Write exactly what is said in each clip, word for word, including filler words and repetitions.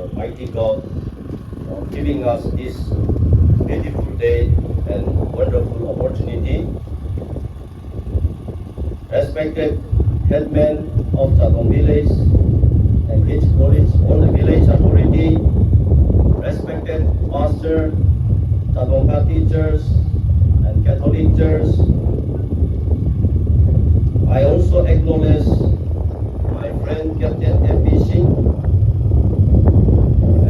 Almighty God for giving us this beautiful day and wonderful opportunity. Respected headman of Chadong village and its colleagues, all the village authority, respected pastor, Chadong Kha teachers, and Catholic Church. I also acknowledge my friend Captain M B Singh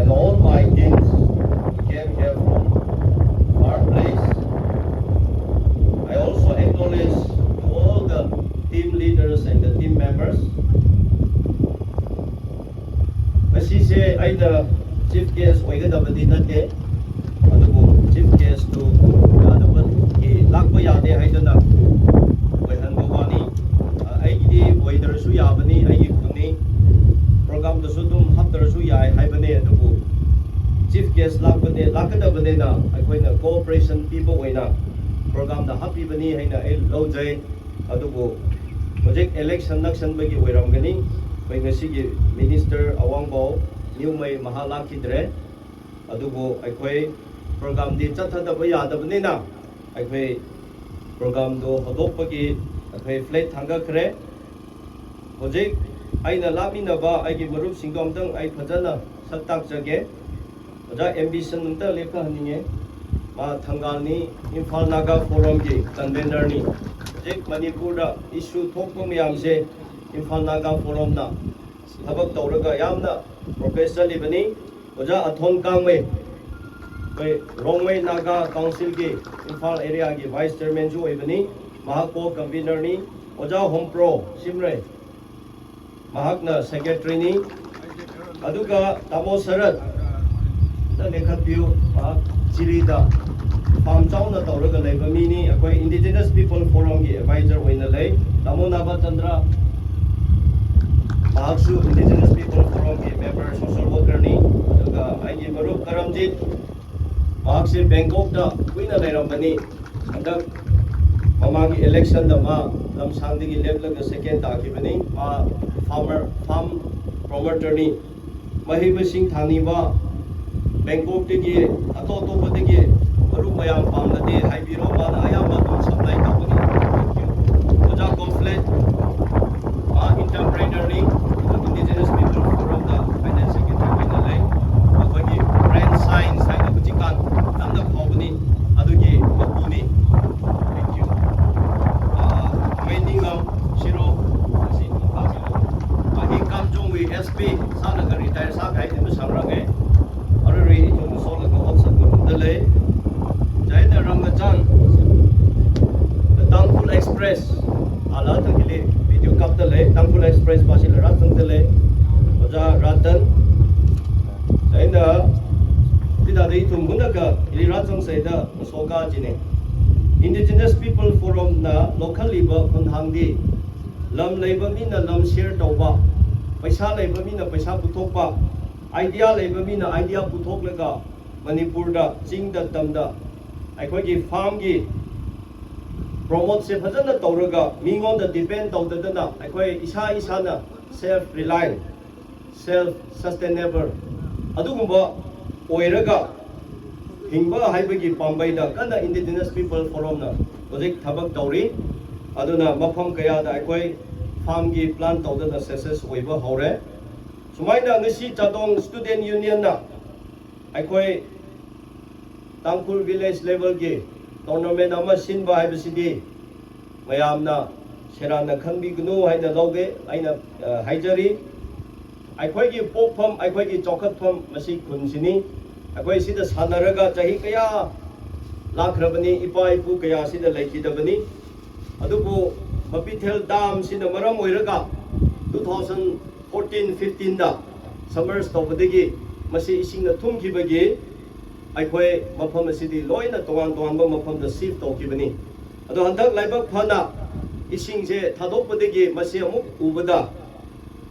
and all my teams who came here from far place. I also acknowledge to all the team leaders and the team members. Ngasise aina chief guest oigada badi nate, adubu chief guest tu yada badi lakpa yade haidana oihanba wani. Ah, aigidi oidarasu yabani, aigi khuni program dasu dum hapdarasu yai haibane, adubu chief guest lakpane, lakada bane na, aikoina cooperation piba oina program da hapibani haina ai laujai. Adubu project election nakshan bagi oiramgani, koi ngasigi minister awangbo, new mai maha lakidre. Adubu aikoi program di chathada ba yada bane na, aikoi program do hadok bagi, aikoi flag thangga kre. Hojik aina lamina ba aigi marup singdom dang ai phajana saktak jage. Oja ambition nungta lekha haninge. Ma Thangal ni Imphal Naga Forum ki convener ni. Hojik Manipur da issue thokpa mayamse Imphal Naga Forum na thabak tauraga yamna professor libani. Oja Athon Kangmei, koi Rongmei Naga Council ki Imphal area ki vice chairman ju oibani, mahak co-convener ni. Oja Hompro Shimrei, mahakna secretary ni. Aduga Tamo Sarat, da lekhat biu, mahak chili da farm chauna tauraga leiba mini, akoi Indigenous People Forum ki advisor oina lei, Tamo Naba Chandra, mahaksu Indigenous People Forum ki member social worker ni. Aduga aigi marup Karamjit, mahakse Bangkok da kuina leirambani. Handak mamanggi election da ma Lamsangdagi leplaga second takibani. Ma farmer, farm promoter ni. Mahei Masing Thangni ba Bangkok dagi, ato atopa dagi, marup mayam pamladi haibiro, mana ayam matum supply tawani. Thank you. Oja Conflict, ma entrepreneur ni, Indigenous People Forum da finance secretary oina lei. Akhoi ki brand science haina kuchikan, tamda phaobani, adugi mapuni. Thank you. Ah, Maidingam, Shiro, Asi, Kamilo. Ahi Kamjongwui S P, sālaga retire sākahai ni masangrange. Arui ithum solaga ot sāngarumda lei. Chieina Ramkachang, The Tangkhul Express, ala thakili video kapda lei, Tangkhul Express basi la rāzangda lei. Oja Ratan. Chieina, tida da ithum hunaka, ili rāzangsaida, soka jine. Indigenous People Forum na local liba khonthang di, lam leiba mina lam share tauba, paisa leiba mina paisa puthokpa, idea leiba mina idea puthoklaga, Manipur da, chingda, tamda, akhoi ki farm ki promote se phajana tauraga, mingonda depend taudadana, akhoi isa isana self reliant, self sustainable, adugumba oiraga hingba haibagi pambai da kana Indigenous People Forum na hojik thabak tauri. Aduna mafam kaya da akhoi farm ki plan taudana success oiba haure. Sumaina ngasi Chadong Student Union na akhoi Tangkhul village level ki tournament ama sinba haibasidi mayamna serana khangbiganu haina laoge, aina, eh, haijari. Akhoi ki pokfam, akhoi ki chaokhatfam masi khun sini. Akhoi sida sānaraga chahi kaya lakrabani, ipa ipu kaya sida leikidabani. Adubu Mapithel Dam sina maram oiraga two thousand fourteen fifteen da submerge taupadagi masi isingna thumkibagi akhoi mafam asidi loina tongan tonganba mafamda shift taukibani. Ado handak laibak phana isingse thadokpadagi masi amuk ubada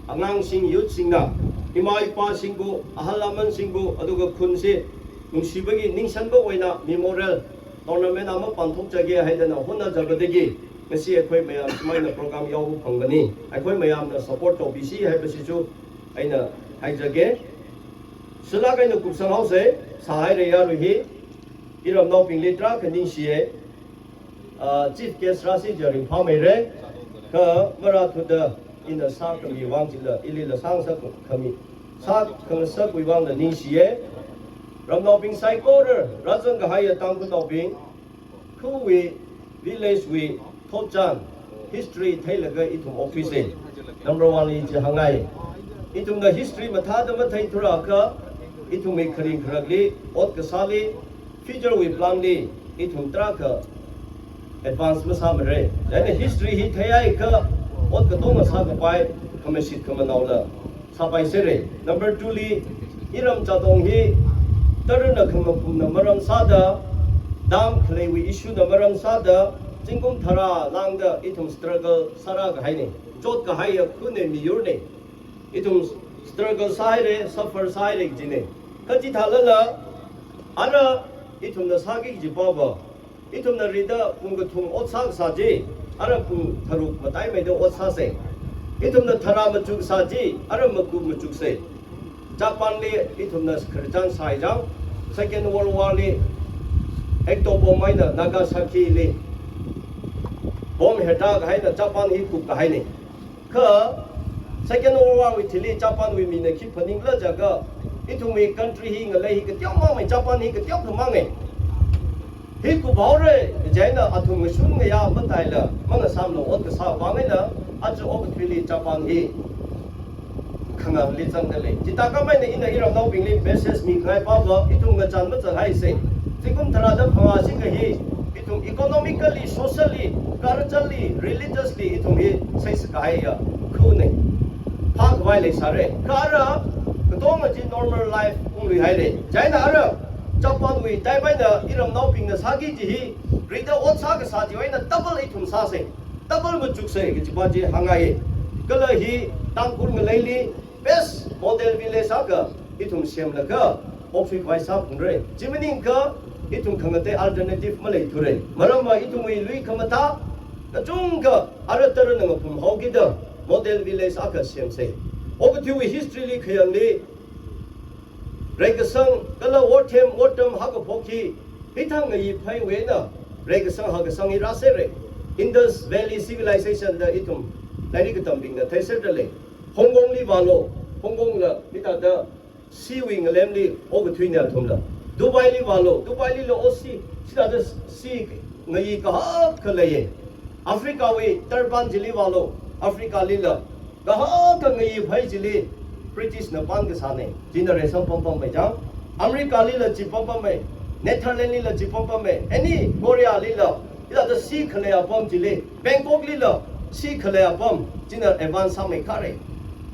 angangsing, youth singna, ima ipasingbu, ahal lamansingbu, aduga khunse nungsibagi ningsanba oina memorial tournament ama panthok jage haidana hona jabadagi ngasi akhoi mayam sumaina program yao phangani. Akhoi mayamna support taubisi haibasichu aina haijage. Sālāk eina kupsang haosei, sāhaira yarui hi, iramnaobingli tarākha ningshiya, ah, chief guest rāsi jiakha ringphāmeira, kha marāthuda ina sākhami vang chila, ilila sāngasak khami, sākhangasakwui vangla ningshiya. Ramnaobing saikora, rāzang kahaiya Tangkhulnaobing, khawui, village wui thotchan, history theilaga ithum okthuisei. Number one li chi hāngngai. Ithumna history mathāda matheithurakha, ithumwui kharing kharakli, ot kasāli, future wui plan li, ithum tarākha advance masāmara. Chieina history hi theihaiakha, ot katonga sākapai, khamashit khamanaola sāpaiserra. Number two li, iram Chadong hi tarana khangapumna maram sāda, dam khaleiwui issue na maram sāda, zingkum tharā lāngda ithum struggle sārā kahaina. Chot kahaiya khunna miyurna. Ithum struggle sāhaira, suffer sāhaira kajina. Kha chithālala, ara ithumna sāki kaji pava, ithumna rida pung kathum ot sākasā chi, ara pung tharuk mataimeida ot sāsei. Ithumna tharā machuk kasā chi, ara makup machuksei. Japan li ithumna khararchan sāi chang, Second World War li, atom bomb eina Nagasaki li, bomb heta kahaina Japan hi kup kahaina. Kha Second World War wui thili Japan wui mina khi phaningla jiakha, ithumwui country hi ngalei hi kateomangmei, Japan hi kateokhamangmei. Hi kuphaora, chieina athum ngashun ngayā mataila, mangasāmla ot kasā vang eina, aja okathuili Japan hi khangali zangda lei. Chithākhamei eina ina iramnaobingli message mingai pava, ithum ngachān machān haisei. Zingkum tharāda phangā shikha hi, ithum economically, socially, culturally, religiously, ithum hi seisa kahaiya khunna. Phākhavai leisāra. Kha ara, katonga chi normal life ungluihaira. Chieina ara, Japan wui type eina iramnaobingna sāki kaji hi, rida ot sākasā chiwui eina double ithum sāsei. Double machuksei kaji pa chi hāngngai. Kala hi Tangkhul ngaleili best model village akha ithum semlaga okthuikhavai sāphungra. Chi maningakha ithum khangatei alternative maleithura. Maramva ithumwui lui khamathā kachungkha ara tarana ngapum haokida model village akha semsei. Okathuiwui history li khayangli, reikasang kala warthem wartam hakaphok hi, hithang ngayi phaiwui eina reikasang hakasang hi rāserra. Indus Valley Civilization da ithum lairik katambingna theiserda lei. Hong Kong li vālu, Hong Kong la hithāda seawui ngalemli okathuina athumla. Dubai li vālu, Dubai lila o sea, hithāda sea ngayi kahak akha leiya. Africa wui Durban chili vālu, Africa lila kahak akha ngayi phai chili British na pan kasāna, china reisang pampammei chang. America lila chi pampammei, Netherlands lila chi pampammei, any Korea lila, hithāda sea khalei apam chili, Bangkok lila sea khalei apam, china advance sāmeikhara.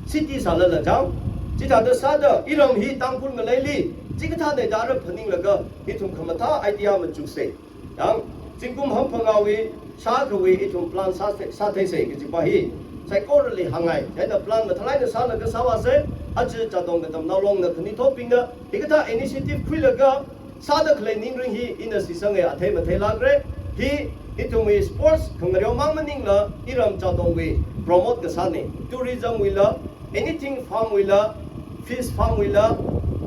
City sālala chang, chithāda sāda iram hi Tangkhul ngaleili chikathāna da ara phaninglaga, ithum khamathā idea machuksei. Yang, zingkum hamphangāwui, shākhawui ithum plan sā, sātheisei kaji pa hi saikorali hāngngai. Chieina plan mathālāk eina sālaga sāvāsei, aja Chadong Katamnao Longna khanithotbingna hikathā initiative khuilaga sāda khalei ningrin hi ina shitsanga, athei matheilākra. Hi, ithumwui sports khangareo mang maningla, iram Chadongwui promote kasāna. Tourism wuila, anything farm wuila, fish farm wuila,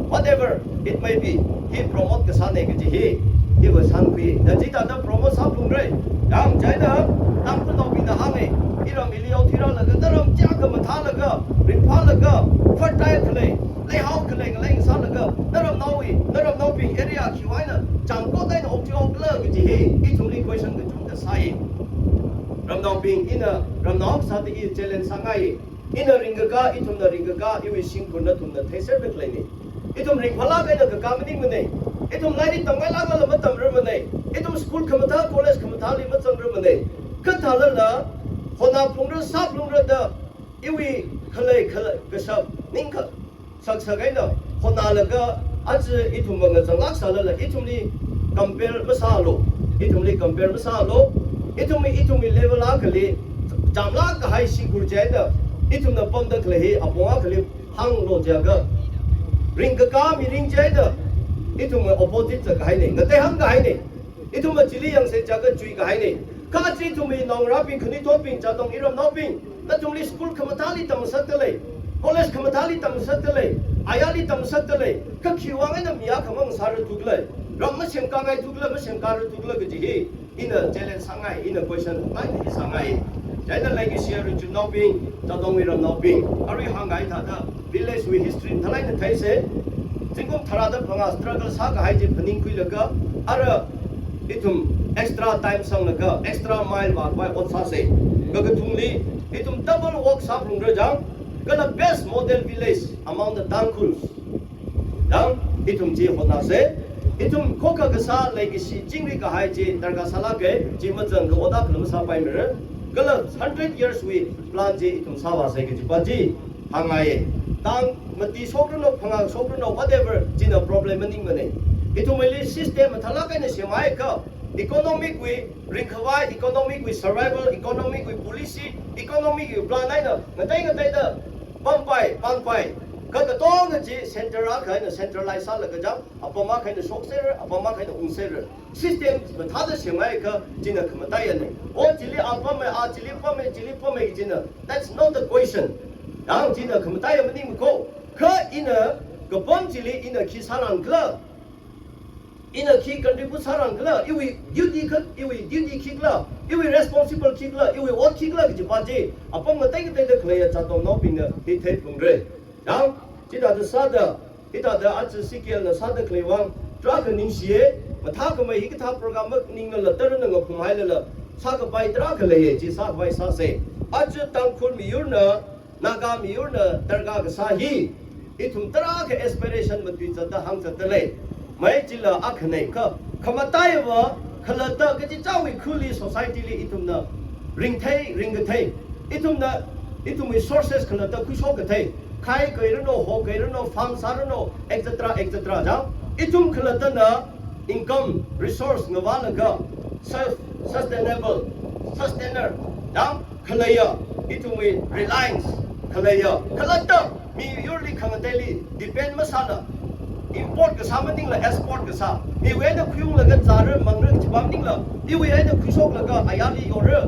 whatever it may be, hi promote kasāna kaji hi, iva shānkhui. Da chithāda promote sāphungra. Yang chieina, Tangkhulnaobingna hānga, iram hili yaothui rālaga, naram chiyākha mathālaga, ringphālaga, fertile khalei, leihao khalei ngalei sālaga, naramnaowui, naramnaobing area khiwui eina chāngkot eina okthui haokhala kaji hi, ithumli question kachungkha sāi. Ramnaobing ina, ramnao sāda i challenge sāngai. Ina ringkakā, ithumna ringkakā, iwui shimkhur nathumna theiserda khaleina. Ithum ringphālāk eina kakā maningmana. Ithum lairik tamngailākla matamrarmana. Ithum school khamathā, college khamathāli mazangrarmana. Kha thālala, hotnaphalungra, sāphalungra da, iwui khalei, khalei, kashap, ningkha, saksak eina hotnalaga, aja ithum vang ngazanglāk sālala, ithumli compare masālu, ithumli compare masālu, ithumwui, ithumwui level akhali, chāmlāk kahai shimkhur chieina, ithumna pamda khalei hi apong akhali hānglu jiakha, ringkakā mirin chieina, ithumwui opposite sākahaina, ngateihāng kahaina. Ithumva chili yangsei jiakha chuikahaina. Kha aja ithumwui naongarābing, khanithotbing, Chadong iramnaobing, nathumli school khamathāli tamngasakta lei, college khamathāli tamngasakta lei, Ayarli tamsakda lei, kha khiwui vang eina mi akhamang sāra thukla, ram masemkāngai thukla, masemkāra thukla kaji hi, ina challenge sāngai, ina question hāngngai hi sāngai. Chieina leikashi arui chinaobing, Jadongwui ramnaobing, arui hāngngai thāda, village wui history thalai eina theisa, zingkum tharāda phangā struggle sākahai chi phaningkhuilaga, ara ithum extra time sanglaga, extra mile vākhavai ot sāsa. Kakathumli, ithum double work sāphalungra jang, kala best model village among the Tangkhuls. Jang, ithum chi hotnāsa, ithum khokha kasā leikashi chingri kahai chi darkar sālāka, chi mazangkha ot akhala masāpaimara, kala hundred years wui plan chi ithum sāvāsa kajipa chi hāngngai. Tang mati shokranu, phangā shokranu, whatever, china problem maningmana. Ithumwuili system mathālāk eina semhaiakha, economic wui ringkhavai, economic wui survival, economic wui policy, economic wui plan eina ngatei ngateida pampai, pampai. Kha katonga chi center akha eina centralize sālaga jang, apam akha eina shokser, apam akha eina ungser. System mathāda semhaiakha china khamataiyana. O chili apam e, a chili pam e, chili pam e china. That's not the question. Jang china khamataiya maningmako. Kha ina kapam chili ina khi sāranglā, ina khi contribute sāranglā, iwui duty kha, iwui duty khikhala, iwui responsible khikhala, iwui ot khikhala kajipa chi, apam ngatei ngateida khaleiya Jadongnaobingna hi theiphalungra. Jang, chithāda sāda, hithāda aja C K L na sāda khalei vang, tarākha ningshiya, mathākhamei hikathā program maningla, tarana ngaphumhailala, sākapai tarākha leiya, chi sākapai sāsa. Aja Tangkhul miyurna, Naga miyurna darkar kasā hi, ithum tarākha aspiration matuizatda hāngzatda lei. Mai chila akhana kha, khamataiva, khalatta kachichāwui khuli society li ithumna ringthei, ringkathei. Ithumna, ithumwui resources khalatta khuishok kathei. Khai khuiranu, ho khuiranu, farm sāranu, et cetera, et cetera jang. Ithum khalattana income, resource ngavālaga, self sustainable, sustainer jang, khaleiya, ithumwui reliance khaleiya, khalatta miyurli khangateili depend masāla, import kasā maningla export kasā, miwui eina khuiunglaga zāra mangra kajipa maningla, iwui eina khuishoklaga ayarli yorra,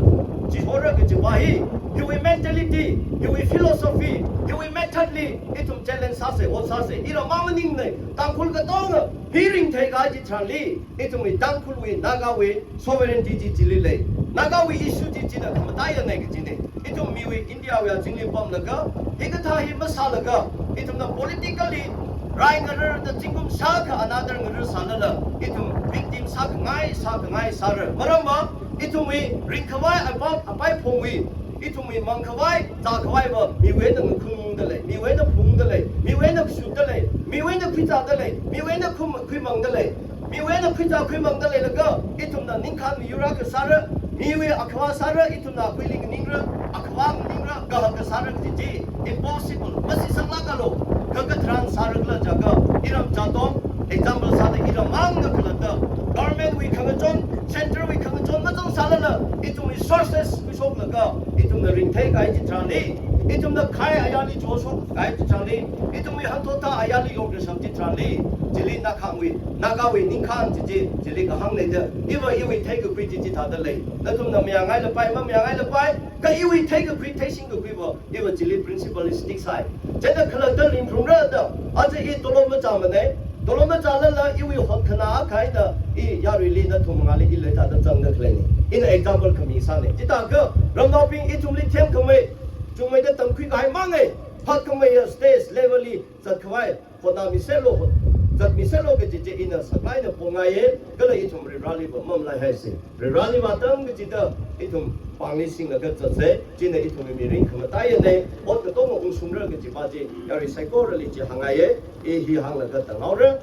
chihorra kajipa hi, hiwui mentality, hiwui philosophy, hiwui method li ithum challenge sāsa, ot sāsa, iramang maningna, Tangkhul katonga hi ringthei kaji tharanli, ithumwui Tangkhulwui, Nagawui sovereignty chi chili lei. Nagawui issue chi china khamataiyana kajina. Ithum miwui India wui azingli pamlaga, hikathā hi masālaga, ithumna politically rai ngararda zingkum shākha another ngarar sālala, ithum victim sākhangai, sākhangai sāra. Maramva, ithumwui ringkhavai apam, apaiphungwui, ithumwui mangkhavai, zākhavaiva, miwui eina ngakhungda lei, miwui eina phungda lei, miwui eina kashutda lei, miwui eina khuizāda lei, miwui eina khum-, khuimangda lei. Miwui eina khuizā khuimangda leilaga, ithumna ningkhān miyur akha sāra, miwui akhava sāra, ithumna khuili nganingra, akhava nganingra, kahaka sāra kaji chi, impossible, masi sanglākalu, kha katharan sāra khala jiakha, iram Jadong, example sāda iramang ngakhalatta, government wui khangachon, center wui khangachon, mazang sālala, ithum resources khuishoklaga, ithumna ringthei kahai chi tharanli, ithumna khai ayarli choshok kahai chi tharanli, ithumwui hangthotha ayarli yorkashap chi tharanli, chili Nakhangwui, Nagawui ningkhān chi chi, chili kahāngna da, iva iwui theikakhui chi chithāda lei. Nathumna mayāngai lapai, mamayāngai lapai, kha iwui theikakhui, theishingkakhuiva, iva chili principle li stick sai. Chieina khalatta ringphungra da, aja i tolom machāmana, tolom machālala iwui hotkhanā akha eina, i yaruili nathum mangāli i leida zangda khaleina. Ina example khami sāna. Chithākha, ramnaobing ithumli themkhamei, chungmeida tamkhui kahai manga, phatkhameiya state level li zatkhavai, hotnāmiserlu, zatmiserlu kaji chi ina saklāk eina pongaiya, kala ithum Varivarāliva mamalaihaisa. Varivarāliva atam kachida ithum pāngli singlaga zatsa, china ithumwui mirin khamataiyana, ot katonga ungshungra kajipa chi, yarui saikorali chi hāngngaiya, i hi hānglaga tānghaora.